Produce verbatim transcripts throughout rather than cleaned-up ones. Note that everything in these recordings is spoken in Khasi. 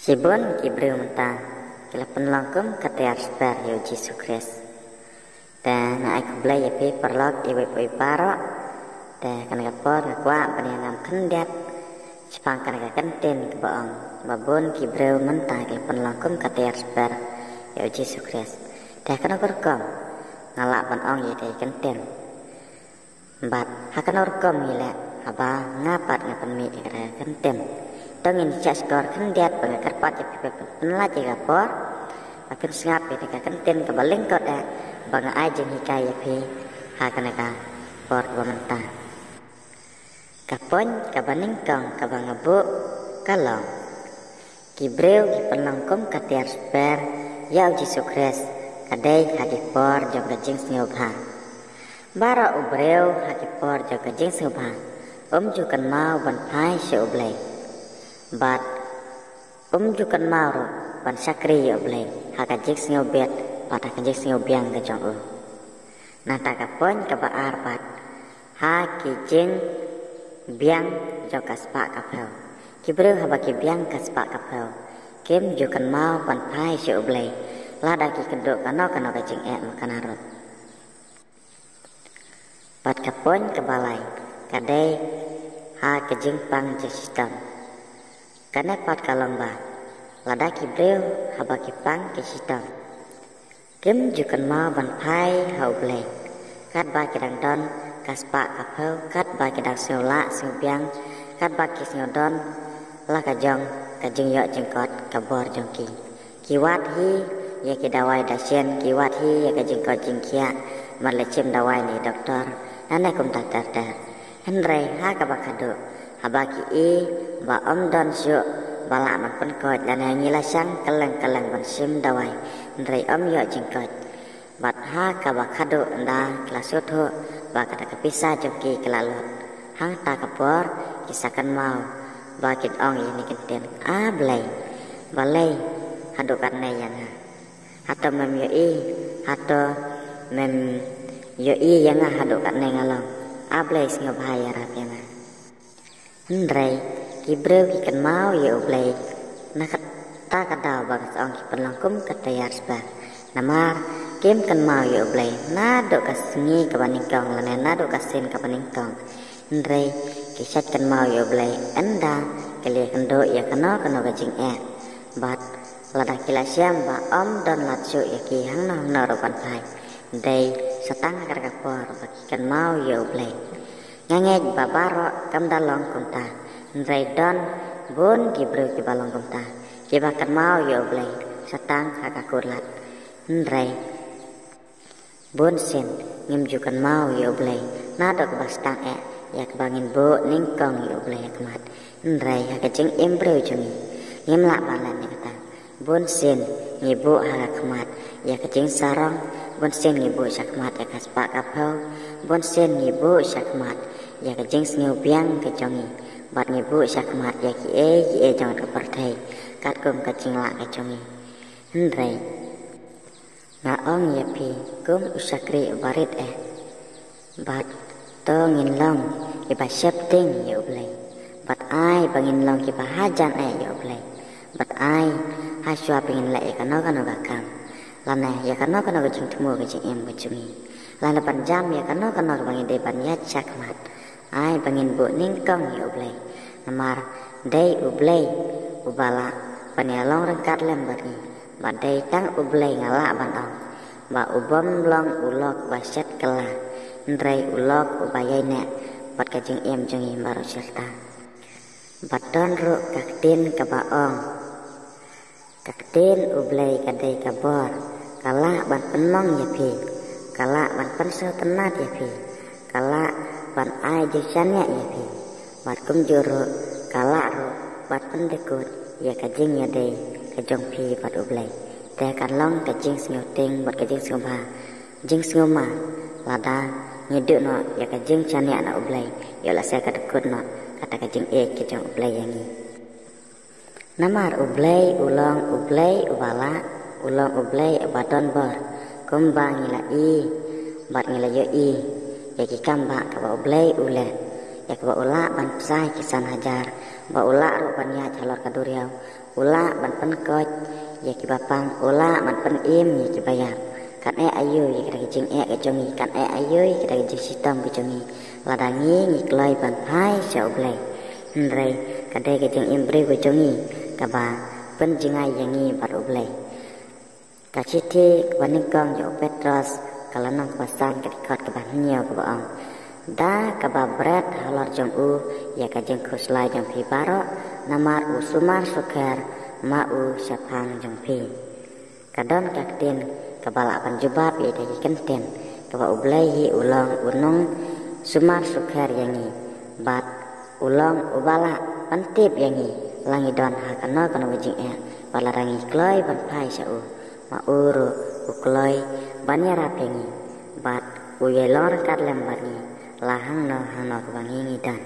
Ki bun ki briew mynta ki la pynlong kum ka tiar sper ïa u Jisu Khrist. Te nga ai khublei ïa phi paralok iwei pa iwei baroh. Te kane ka por nga kwah ban ïa ngam khyndiat shaphang kane ka kyntien kaba ong ba bun ki briew mynta ki la pynlong kum ka tiar sper ïa u Jisu Khrist. Te kane ka rukom nga lah ban ong ïa ka kyntien. Bad ha kano rukom ngi leh haba nga pat nga pynmih ïa ka kyntien. To ngin shah shkor khyndiat ba nga kyrpad ïa phi pynlait ïa ka por ba phin sngap ïa ka kyntien kaba lyngkot eh ba nga ai jinghikai ïa phi ha kane ka por kaba mynta. Ka point kaba nyngkong kaba nga buh ka long, ki briew ki pynlong kum ka tiar sper ïa u Jisu Khrist ka dei ha ki por jong ka jingsngewbha. Baroh u briew ha ki por jong ka jingsngewbha um ju kynmaw ban phai sha u Blei. Bad um ju kynmaw ruh ban shakri ïa u Blei ha ka jingsngewbit bad ha ka jingsngewbiang ka jong u. Nangta ka point kaba ar pat, ha ki jingbiang jong ka spah ka phew. Ki briew haba ki biang ka spah ka phew kim ju kynmaw ban phai sha u Blei lada ki kynduh kano kano ka jingeh ma kane ruh. Bad ka point kaba lai ka dei ha ka jingpang jingshitom. Kane pat ka long ba lada ki briew haba ki pang ki shitom kim ju kynmaw ban phai ha u Blei. Katba ki dang don ka spah ka phew, katba ki dang sngewlah sngewbiang, katba ki sngewdon la ka jong ka jingïoh jingkot ka bor jong ki. Ki wad hi ïa ki dawai dashen, ki wad hi ïa ka jingkoit jingkhiah, ban leit shim dawai na i doktor, lane kumta ter ter. Hynrei ha kaba khadduh haba ki i ba ym don shuh ba lah ban pynkoit lane ngi la shang kylleng kylleng ban shim dawai hynrei ym ïoh jingkoit. Bad ha kaba khadduh ynda ki la sngewthuh ba kata ka pisa jong ki ka la lut, hangta ka por ki sa kynmaw ba kin ong ïa kine ki kyntien, A Blei, balei haduh katne ïa nga? Hato mem ïohi, hato mem ïohi ïa nga haduh katne nga long? A Blei, sngewbha ïarap ïa nga. Hynrei ki briew ki kynmaw ïa u Blei na kata ka daw ba nga ong ki pynlong kum ka tiar sper. Namar kim kynmaw ïa u Blei naduh ka sngi kaba nyngkong lane naduh ka sien kaba nyngkong. Hynrei ki shait kynmaw ïa u Blei ynda ki la ïakynduh ïa kano kano ka jingeh. Bad lada ki la shem ba ym don lad shuh ïa ki hangno hangno ruh ban phai, dei sa tang ha kata ka por ba ki kynmaw ïa u Blei. Nga ngeit ba baroh kam da long kumta, hynrei don bun ki briew kiba long kumta, kiba kynmaw ïa u Blei sa tang ha ka kut lad. Hynrei bun sien ngim ju kynmaw ïa u Blei naduh kaba sdang eh ïa kaba ngin buh nyngkong ïa u Blei ha khmat. Hynrei ha ka jingim briew jong ngi ngim lah ban leh ïa kata. Bun sien ngi buh ha ka khmat ïa ka jingsarong, bun sien ngi buh sha khmat ïa ka spah ka phew, bun sien ngi buh sha khmat ïa ka jingsngewbiang ka jong ngi, bad ngi buh sha khmat ïa kiei kiei jong ka pyrthei katkum ka jinglah ka jong ngi. Hynrei nga ong ïa phi kum u shakri uba rit eh, bad to ngin long kiba sheptieng ïa u Blei, bad ai ba ngin long kiba hajan eh ïa u Blei, bad ai ha shuwa ba ngin leh ïa kano kano ka kam lane ïa kano kano ka jingthmu ka jingim ka jong ngi, lane ban jam ïa kano kano kaba ngi dei ban ïaid sha khmat, ai ba ngin buh nyngkong ïa u Blei. Namar dei u Blei uba lah ban ïalong ryngkat lem bad ngi. Bad dei tang u Blei nga lah ban ong ba u bym long u lok uba shet kylla, hynrei u lok uba ïaineh bad ka jingim jong ngi baroh shi katta. Bad don ruh ka ktien kaba ong, ka ktien u Blei ka dei ka bor, ka lah ban pynmong ïa phi, ka lah ban pynsngewtynnat ïa phi, ka lah ban ai jingshaniah ïa phi, bad kumjuh ruh ka lah ruh ban pyndykut ïa ka jingïadei ka jong phi bad u Blei. Te kan long ka jingsngewtieng bad ka jingsngewbha, jingsngewma lada ngi duh noh ïa ka jingshaniah na u Blei, ïoh lehse ka dykut noh kata ka jingïeit ka jong u Blei ïa ngi. Namar u Blei u long u Blei uba lah, u long u Blei uba don bor, kumba ngi la i bad ngi la ïohi ïa ki kam ba kaba u Blei u leh, ïa kaba u lah ban pynshai ki san hajar, Ba u lah ruh ban ïaid halor ka duriaw, u lah ban pynkoit ïa kiba pang, u lah ban pynim ïa kiba ïap. Kan eh aïu ïa kita ki jingeh ka jong ngi, kan eh aïu ïa kita ki jingshitom ka jong ngi, lada ngi ngi kloi ban phai sha U Blei. Hynrei ka dei ka jingim briew ka jong ngi kaba pynjngai ïa ngi bad U Blei. Ka shithi kaba nyngkong ïa u Petros, ka lynnong kaba san, ka dkhot kaba hynñiew, kaba ong: Da kaba bret halor jong u ïa ka jingkhuslai jong phi baroh, namar u sumar sukher ma u shaphang jong phi. Ka don ka ktien kaba lah ban jubab ïa kita ki kyntien, kaba U Blei hi u long u nongsumar sukher ïa ngi, bad u long uba lah ban tip ïa ngi la ngi don ha kano kano ka jingeh, bad lada ngi kloi ban phai sha u, ma u ruh u kloi ban ïarap ïa ngi, bad u ïai long ryngkat lem bad ngi la hangno hangno kaba ngi ngi don.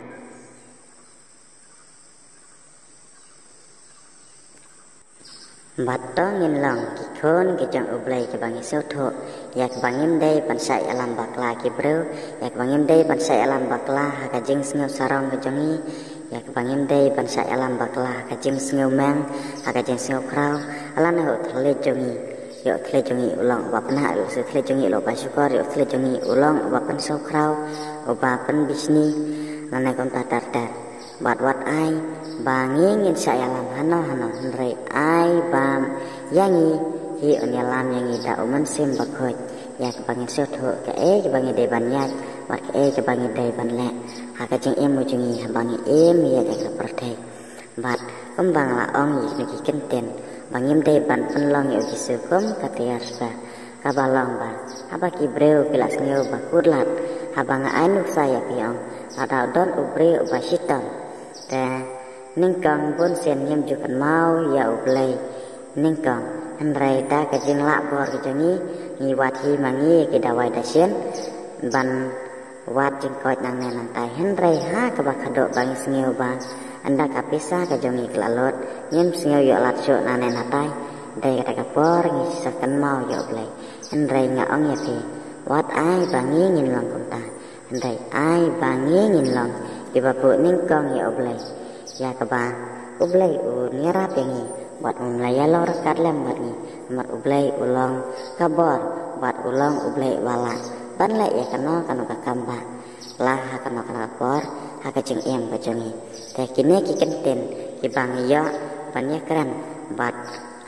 Bad to ngin long ki khun ki jong U Blei kiba ngi sngewthuh ïa kaba ngim dei ban shah ïalam bakla ki briew, ïa kaba ngim dei ban shah ïalam bakla ha ka jingsngew sarong ka jong ngi, ïa kaba ngim dei ban shah ïalam bakla ha ka jingsngew meng, ha ka jingsngew khraw, lane ha u thylliej jong ngi. Ïa u thylliej jong ngi u long uba pynhah, ïa u thylliej jong ngi u long uba shukor, ïa u thylliej jong ngi u long uba pynsngewkhraw, uba pynbishni, lane kumta ter ter. Bad wat ai ba ngi ngin shah ïalam hano hano, hynrei ai ba ïa ngi hi un ïalam ïa ngi da u Mynsiem Bakhuid, ïa kaba ngin sngewthuh kaei kaba ngi dei ban ïaid, bad kaei kaba ngi dei ban leh ha ka jingim ka jong ngi haba ngi im ïa ka pyrthei. Bad kumba nga la ong ïa kine ki kyntien, ba ngim dei ban pynlong ïa U Jisu kum ka tiar spah, kaba long ba haba ki briew ki la sngew ba kut lad, haba nga ai nuksa ïa phi, ong, lada u don u briew uba shitom, te nyngkong bun sien ngim ju kynmaw ïa U Blei nyngkong. Hynrei da ka jinglah bor ka jong ngi, ngi wad hi ma ngi ïa ki dawai dashin ban wad jingkoit nangne nangtai, hynrei ha kaba khadduh ba ngi sngew ba ynda ka pisa ka jong ngi ka la lut, ngim sngew ïoh lad shuh nangne nangtai. Dei kata ka por ngi sa kynmaw ïa U Blei. Hynrei nga ong ïa phi, wat ai ba ngi ngin long kumta, hynrei ai ba ngi ngin long kiba buh nyngkong ïa U Blei, ïa kaba U Blei un ïarap ïa ngi, bad un la ïalong ryngkat lem bad ngi. Namar U Blei u long ka bor, bad u long U Blei uba lah ban leh ïa kano kano ka kam ba la ha kano kano ka por ha ka jingim ka jong ngi. Te kine ki kyntien kiba ngi ïoh ban ïakren bad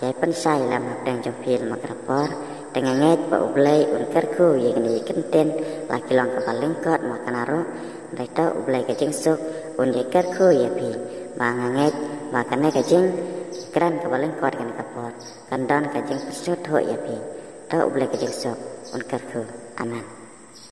ïai pynshai lem hapdeng jong phi lem ha kata ka por. Te nga ngeit ba U Blei un kyrkhu ïa kine ki kyntien, la ki long kaba lyngkot ma kane ruh. Hynrei to U Blei ka jingsuk un ïai kyrkhu ïa phi, ba nga ngeit ba kane ka jingkren kaba lyngkot kane ka por kan don ka jingpynsngewthuh ïa phi. To U Blei ka jingsuk un kyrkhu. Amen.